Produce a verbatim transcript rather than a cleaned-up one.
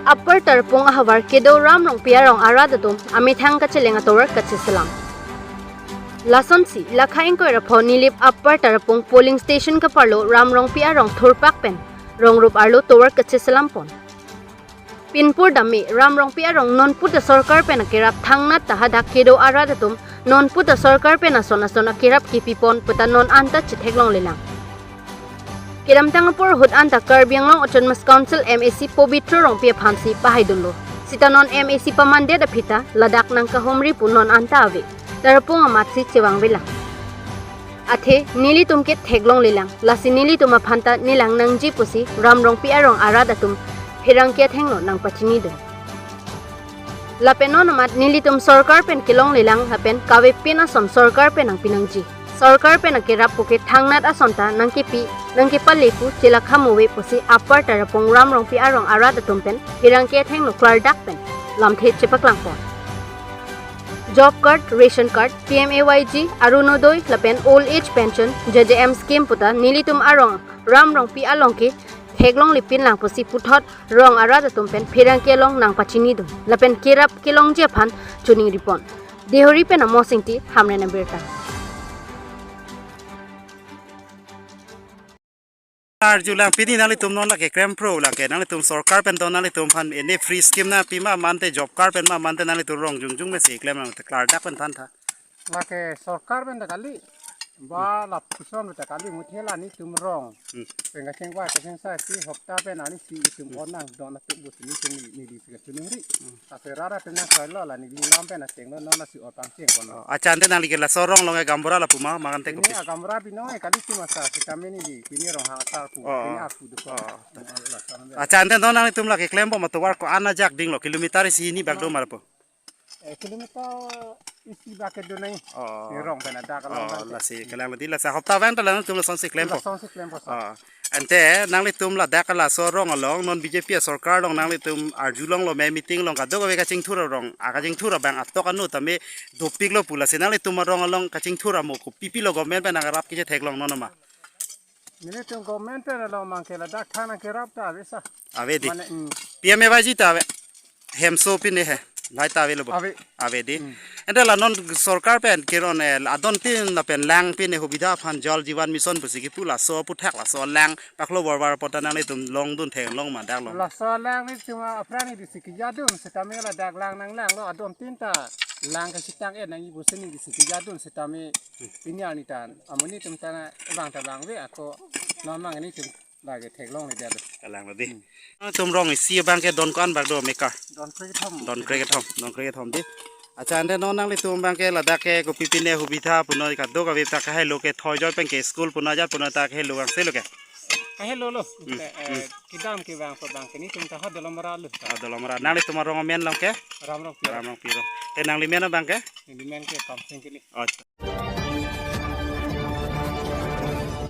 Upper Tarapung ahavar kedo Ram Rongpi arong arat atum amethang kacheleng atovar kacheselam. Lasonsi, lakha ingkoi ra pho Nilip Upper Tarapung polling station kaparlo Ram Rongpi arong thurpak pen rong rup arlo tovar kacheselam pon. Pinpur dam me Ram Rongpi arong nonpu ta sorkar pen akerap thangnat ta hadak kedo arat atum nonpu ta sorkar pen ason ason akerap kipi pon puta non anta chetheklonglelang. Kedamtang apor ahut anta Karbi Anglong Autonomous Council M A C Pobitro Rongpi aphansi pahaidunlo. Sita non M A C pamandet aphi ta ladak nangkahumri pu non anta ave. Tarapung amatsi chevangvelang. Athe nelitum ke theklonglelang. Lasi nelitum aphan ta nelang nangji pusi Ram Rongpi arong arat atum pherangke athengno nangpachinidun. Lapen non amat nelitum sorkar pen kelonglelang lapen kave pin ason sorkar pen nangpinangji. Sorkar pen akerap pu ke thangnat ason ta nangkepi, nangkepale pu chelakha move pusi Upper Tarapung Ram Rongpi arong arat atum pen pherangke athengno klardak pen lamthe chepaklang pon. Job card, ration card, P M A Y G, Arunodoi, lapen old age pension, J J M scheme puta nelitum arong Ram Rongpi along ke theklonglepinlang pusi puthot rong arat atum pen pherangke along nangpachinidun. Lapen kerap kelongji aphan choningri pon. Deihori pen Amos Ingti, Hamren Abirta. Arjulang pini nanglitum non lake klempro lake nanglitum sorkar pen don nanglitum aphan ini free scheme nangpi ma mante job card pen ma mante nanglitum rong jongjong mesi klemlang te klardak pen thantha. Lake sorkar pen ta kali. Ba lapuson ta kali muthe la netum rong. Hmm. Pen kachengvai kachengsai si hopta pen ani si itum Hmm. on nangdon atum bus netum neli si kachoningri. Hmm. Ase rara pen nangsoilo la neli lam pen achenglo non lasi otang cheng kono. Oh, achan te nangli ke laso rong along ke gaonbura lapu ma, ma kan te Pini kopis. Agaonbura binong e kali si masa sitame neli pini rong hang asar pu. Oh. Pini aku duko. Oh. Lason be. Achan te non nanglitum lake klempo ma tovar ko-an ajak dinglo kilometer isi hini bak do ma lapu. Eh, kilometer isi bak kedo nai. Oh. Ni rong pen adak alam Oh, bang te. Lasi kelang ladi lasi hopta vang ta nangtum lasonsi klempo. Lasonsi klempo sa. Oh. Ante nanglitum ladak laso rong along non B J P asorkar along nanglitum arjulonglo me meeting along kadokave kachingthur arong, akachingthur abang atok anu tame dopiklo pu lasi nanglitum arong along kachingthur amo kopipilo government pen nangrap kechetheklong non ma. Nelitum government pen along mangke ladak thang nangkerap ta ave sa. Ave di. Mane, mm. P M A Y G ta ave. Hemso pine he. Lahai ta ave lo bo. Ave. Ave di. Mm. Ante la non sorkar pen keron eh, adon tin lapen lang pine hubidha aphan Jal Jeevan Mission pusi kipu laso aputhak laso lang paklo borbar pota nanglitum longdun theklong ma dak long. Laso lang netum aphrang ni disi kejadun sitame ladak lang nanglanglo adon tin ta lang kachetang et nangji pusi ni disi kejadun sitame pini arni tan. Amonit atum ta na abang ta abang ave ako non mang netum lake theklongledet lo. Kalang lo di. Hmm. Nangtum rong isi abang ke don ko-an bak do mekar. Don krekethom. Don krekethom, don krekethom di. Achan te non nanglitum abang ke ladak ke kopi pine hubidha punoi kadokave ta kahailo ke thoijoi pen ke school punoi ajat punoi ta kahailo angselo ke. Kahailo lo. Hmm, Eh, eh, hmm. Kedam kevang pa abang ke netum ta ha Dolamara lo. Ah, Dolamara. Nanglitum arong amen along ke? Ram Rongpi. Ram Rongpi lo. Te nangli men abang ke? Neli men ke Kamsing Kini. Oh.